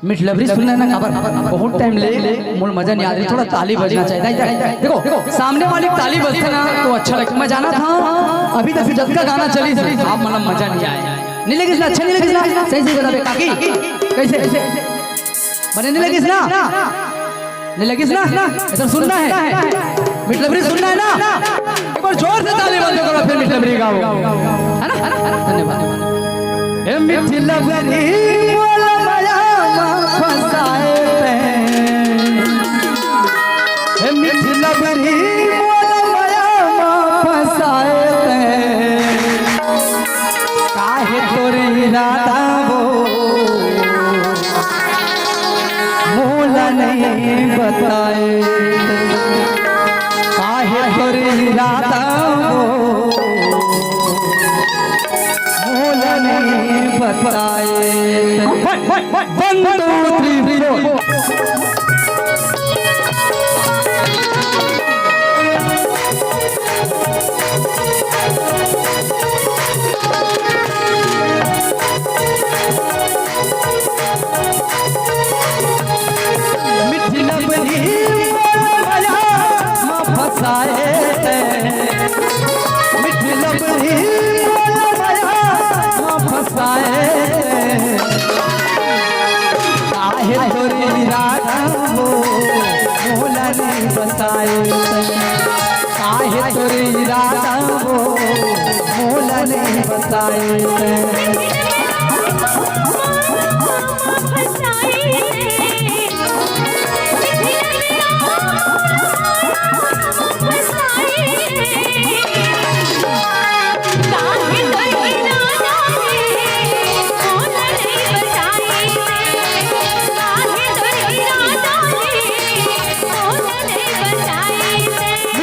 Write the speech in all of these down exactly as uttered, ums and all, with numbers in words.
मिठलबरी सुनना ना काबर, बहुत टाइम ले मोला मजा नहीं आ रही, थोड़ा ताली बजना चाहिए। नहीं, नहीं, देखो, सामने वाली ताली बजथे ना तो अच्छा लगता। मैं जाना था, अभी तक जतका गाना चलिस, आप मतलब मजा नहीं आया, नहीं लगिस ना, अच्छा नहीं लगिस ना, सही सही बताबे काकी, कैसे? बने नहीं लगिस ना, नहीं लगिस ना, ऐसा सुनना है, मिठलबरी सुनना है ना, एक बार जोर से ताली बंद करो, फिर मिठलबरी गाओ, है ना, है ना, है ना? धन्यवाद। ए मिठलबरी मोला मया मा फसाए ते। ए मिठलबरी मोला मया मा फसाए ते। काहे तोर इरादा वो मोला नहीं बताए ते। काहे तोर इरादा वो मोला नहीं बताए। One, one, one, one, two, three, four। मिठलबरी मोला मया मा फसाए ते। मिठलबरी मोला मया मा फसाए ते। काहे तोर इरादा वो मोला नहीं बताए ते। काहे तोर इरादा वो मोला नहीं बताए ते।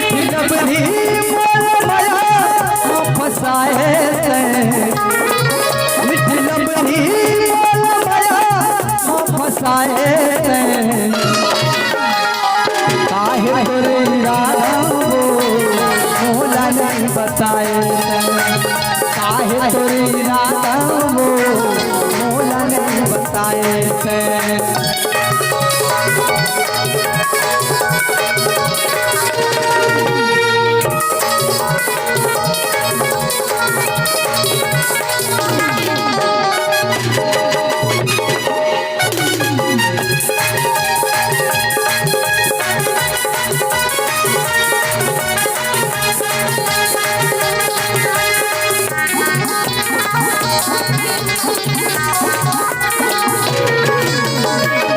मिठलबरी मोला मया मा फसाए ते। मिठलबरी मोला मया मा फसाए ते। काहे तोर इरादा वो मोला नहीं बताए ते। काहे तोर इरादा वो मोला नहीं बताए ते।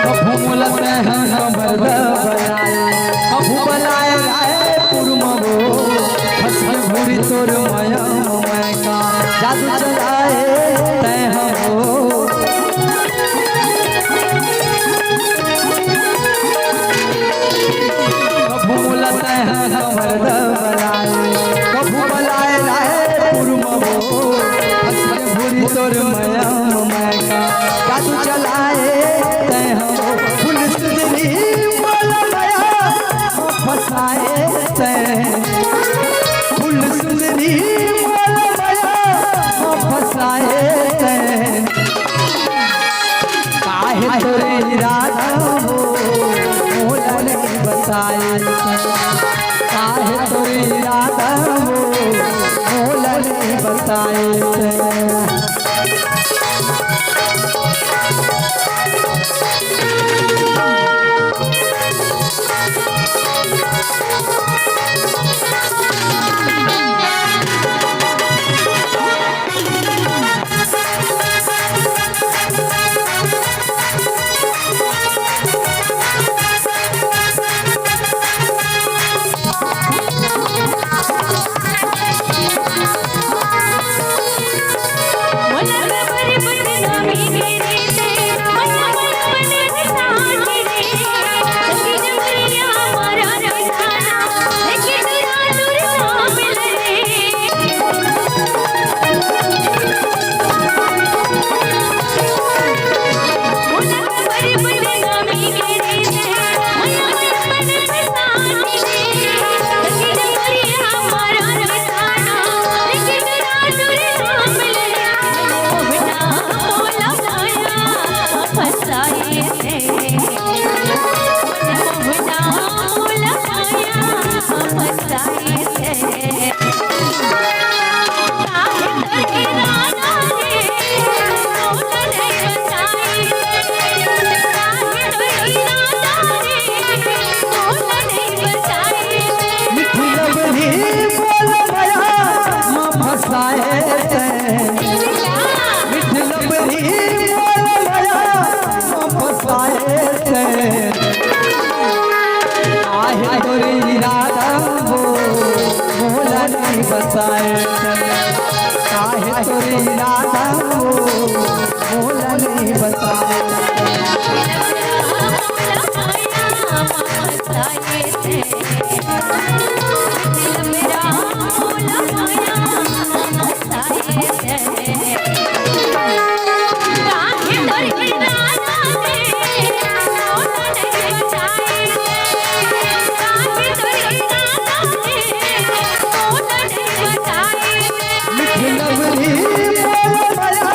कभू मोला तैं ह हमर बर बलाए, कभू बलाए रायपुर म वो, फंस के भूरी तोर मया म मैं का जादू चलाए तैं ह वो। कभू मोला तैं ह हमर बर बलाए, कभू बलाए रायपुर म वो, फंस के भूरी तोर मया म मैं का जादू चलाए तैं ह वो। फूल सुंदरी मोला मया मा फसाए तैं। फूल सुंदरी मोला मया मा फसाए तैं। काहे तोर इरादा वो मोला नहीं बताए ते। काहे तोर इरादा वो मोला नहीं बताए ते। फसाए से, काहे तोरे इरादा वो मोला नहीं बताए से, काहे तोरे इरादा वो मोला नहीं बताए। मिठलमरी मोला मया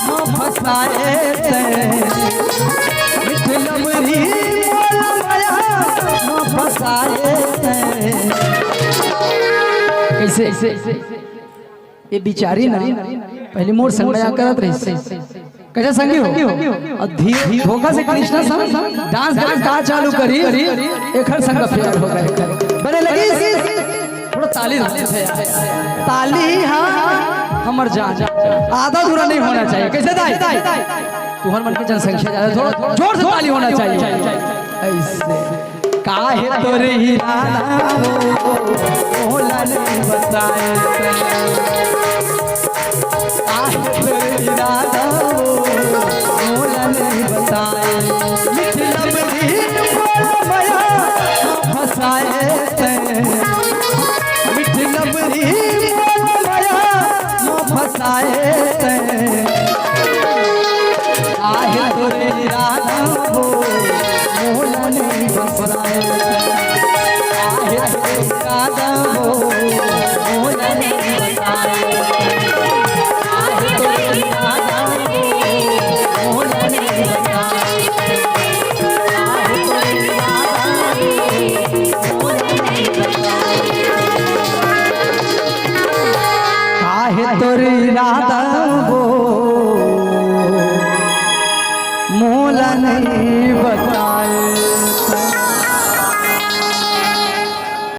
म फसाए से, मिठलमरी मोला मया म फसाए से। कैसे? ये बिचारी ना, पहले मोर संग मजाक करत रहिस। कैसे संगी हो? और धी-, धोखा से कृष्णा संग डांस करे का चालू करी, एखर संग फेल हो गए। बने लगी? थोड़ा ताली दे। ताली, हाँ, हमर जान, आधा अधूरा नहीं होना चाहिए। कैसे दाई? तुहर मन की जनसंख्या ज्यादा, थोड़ा जोर से ताली होना चाहिए। ऐसे। काहे तोरे इरादा वो मोला नहीं बताए से, काहे तोरे इरादा वो मोला नहीं बताए। मिठलमरी मोला मया म फसाए से, मिठलमरी मोला मया म फसाए से, काहे तोरे इरादा वो मोला नहीं बताए से, काहे तोरे इरादा वो मोला नहीं बताए से, काहे तोरे इरादा वो मोला नहीं बताए से, काहे तोरे इरादा वो मोला नहीं बताए से। काहे तोर इरादा वो मोला नहीं बताए।